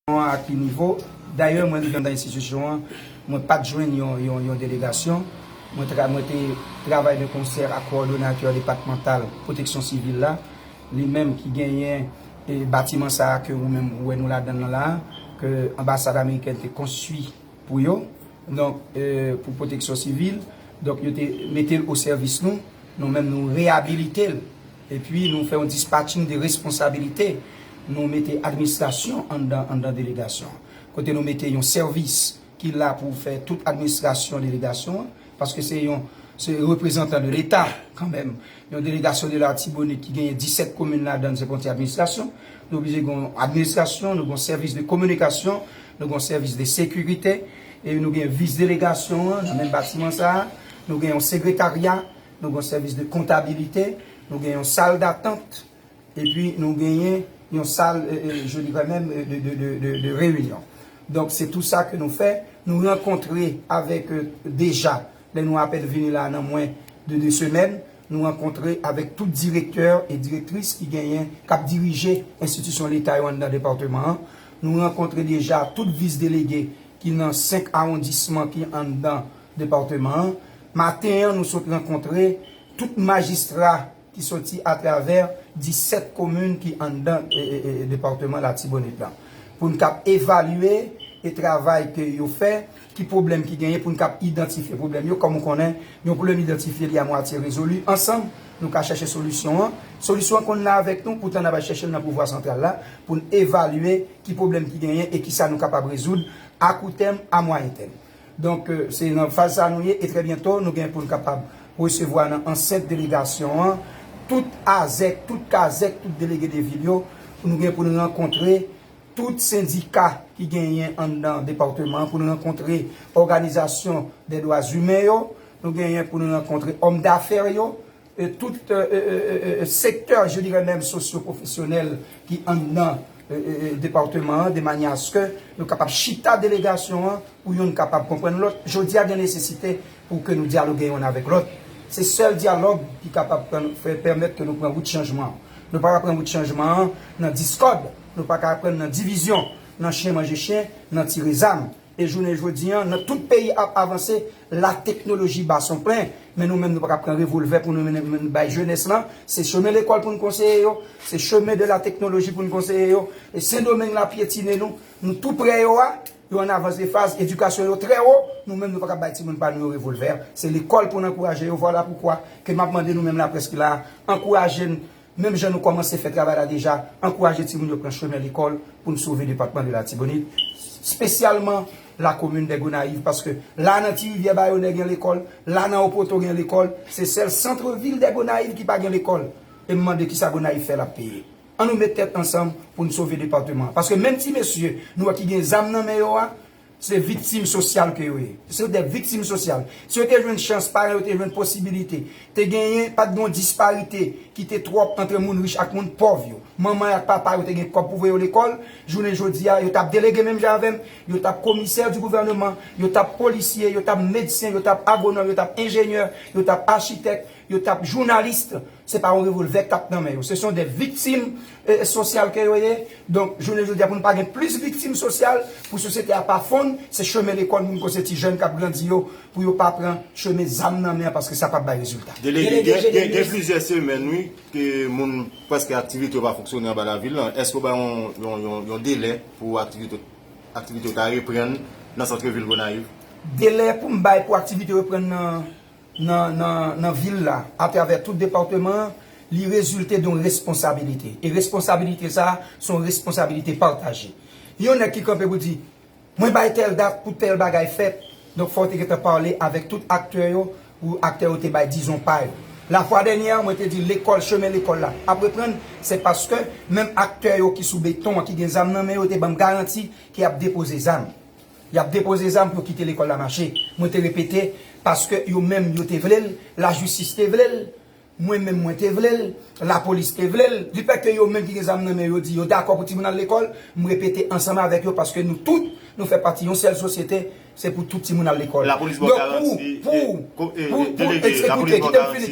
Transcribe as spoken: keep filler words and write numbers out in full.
an, a ki nivo. Dayè, mwen rive anndan enstitisyon an, mwen pa t jwenn yon, yon, yon delegasyon. Mwen, tra, mwen te travay de konsè ak kowòdonatè depatmantal pwoteksyon sivil la, li menm ki genyen, e, batiman sa a ke ou menm ou wè nou ladan l lan la a, ke anbasad amerikèn te konstwi pou yo, donk, e, pou pwoteksyon sivil. Donk, yo te mete l o sèvis nou. Nou menm, nou reyabilite l. Epi, nou fè yon dispatching de responsabilite. Nou mete administrasyon anndan, anndan delegasyon an. Kote nou mete yon sèvis ki la pou fè tout administrasyon delegasyon an, paske se yon, se reprezantan de Leta, kanmenm. Yon delegasyon de Latibonit ki genyen disèt komin ladan l, se pa yon ti administrasyon. Nou oblije gen yon administrasyon, nou gen yon sèvis de kominikasyon, nou gen yon sèvis de sekirite, e nou gen vis delegasyon an nan menm batiman sa a, nou gen yon sekretarya, nou gen yon sèvis de kontabilite, nou gen yon sal datant, epi nou genyen yon sal, e, e, je dirais même, e, de, de, de, de, de réunion. Donk, se tou sa ke nou fè. Nou rankontre avèk, e, deja, lè nou apèn vini la nan mwen de de semèn, nou rankontre avèk tout direktè e direktris ki genyen, k ap dirije enstitisyon Leta yo anndan depatman an. Nou rankontre deja tout vis delege ki nan senk awondisman ki anndan depatman an. Maten an, nou sot rankontre tout majistra ki soti atravè disèt komin ki anndan, e, e, e, depatman Latibonit lan. Pou n kab evalye e travay ke yo fè, ki pwoblèm ki genyen, pou n kab idantifye pwoblèm yo. Kòm ou konnen, yon pwoblèm idantifye, li a mwatye rezoli. Ansanm, nou ka chèche solisyon an. Solisyon an konn la avèk nou, poutan n ap al chèche l nan pouvwa santral la, pou n evalye ki pwoblèm ki genyen e kisa nou kapab rezoud a kou tèm, a mwayen tèm. Donk, e, se nan faz sa a nou ye, e trè byento, nou gen pou n kapab resevwa nan ansent delegasyon an, tout azèk, tout kazèk, tout delege de vil yo, pou nou gen pou nou rankontre tout sendika ki genyen anndan depatman an, pou nou rankontre òganizasyon de dwa imen yo, nou genyen pou nou rankontre òm dafè yo, e tout, e, e, e, e, e, sektè, je dirais même, sosyo-pwofesyonèl ki anndan, e, e, e, depatman an, de manyè aske nou kapab chita delegasyon an pou youn kapab konprann lòt. Jodi a, gen nesesite pou ke nou dyaloge youn avèk lòt. Se sèl dyalòg ki kapab pran, fè, pèmèt ke nou pran wout chanjman an. Nou pa ka pran wout chanjman an nan diskòd, nou pa ka pran nan divizyon, nan chen manje chen, nan tire zam. E jounen jodi a, nan tout peyi ap avanse, lateknoloji ba son plen, men nou menm nou pa ka pran revolvè pou nou mennen, mennen bay jenès lan. Se chemen lekòl pou n konseye yo, se chemen de la teknoloji pou n konseye yo. E Sendomeng la pyetine nou, nou tou prè yo a, yo an avans de faz, edikasyon yo trè wo, nou menm nou pa ka bay timoun pa nou yo revolvè. Se lekòl pou n ankouraje yo, vwala poukwa ke m ap mande nou menm laprès ki la a, ankouraje n, menm jan nou kòmanse fè travay la deja, ankouraje timoun yo pran chemen lekòl pou n sove depatman de Latibonit, espesyalman la komin de Gonayiv, paske la nan Ti Rivyè Bayonè gen lekòl, la nan Opoto gen lekòl, se sèl sant vil de Gonayiv ki pa gen lekòl. E m mande kisa Gonayiv fè l ap peye. Ann nou met tèt ansanm pou n sove depatman an. Paske menm ti mesye nou wè ki gen zam nan men yo a, se viktim sosyal ke yo ye. Se de viktim sosyal. Si yo te jwenn chans, paran yo te jwenn posibilite, te genyen, pa t gen yon disparite ki te twòp ant moun rich ak moun pòv yo. Manman ak papa yo te gen kòb pou voye yo lekòl, jounen jodi a, yo t ap delege menm jan avè m, yo t ap komisè di gouvèneman, yo t ap polisye, yo t ap medsen, yo t ap agwonòm, yo t ap enjenyè, yo t ap achitèk, yo t ap jounalis. Se pa yon revolvè k t ap nan men yo. Se son de viktim, e, sosyal ke yo ye. Donk, jounen jodi a, pou nou pa gen plis viktim sosyal, pou sosyete a pa fonn, se chemen lekòl pou n konseye ti jèn k ap grandi yo, pou yo pa pran chemen zam nan men an, paske sa p ap bay rezilta. Delege, gen, gen, gen plizyè semèn, wi, ke moun, prèske aktivite yo pa fonksyone anba lavil lan. Èske w bay yon, yon, yon, yon delè pou aktivite, aktivite yo ta reprann nan sant vil Gonayiv? Delè pou m bay pou aktivite reprann nan nan, nan, nan vil la, atravè tout depatman an, li rezilte de yon responsabilite. E responsabilite sa a, se yon responsabilite pataje. Yon nèg ki kanpe pou di, mwen bay tèl dat pou tèl bagay fèt, donk fò w te gentan pale avèk tout aktè yo, pou aktè yo te bay dizon pa yo. Lafwa dènyè, mwen te di lekòl, chemen lekòl la ap reprann, se paske menm aktè yo ki sou beton an, ki gen zam nan men yo, te ban m garanti ke y ap depoze zam. Y ap depoze zam pou yo kite lekòl la mache. Mwen te repete, paske yo menm yo te vle l, lajistis te vle l, mwen menm mwen te vle l, lapolis te vle l. Difèt ke yo menm ki gen zam nan men yo di yo dakò pou timoun al lekòl, m repete ansanm avèk yo paske nou tout, nou fè pati yon sèl sosyete, se pou tout timoun al lekòl. Lapolis ba w garanti, pou, e, pou, e, pou, delege, lapolis ba w garanti.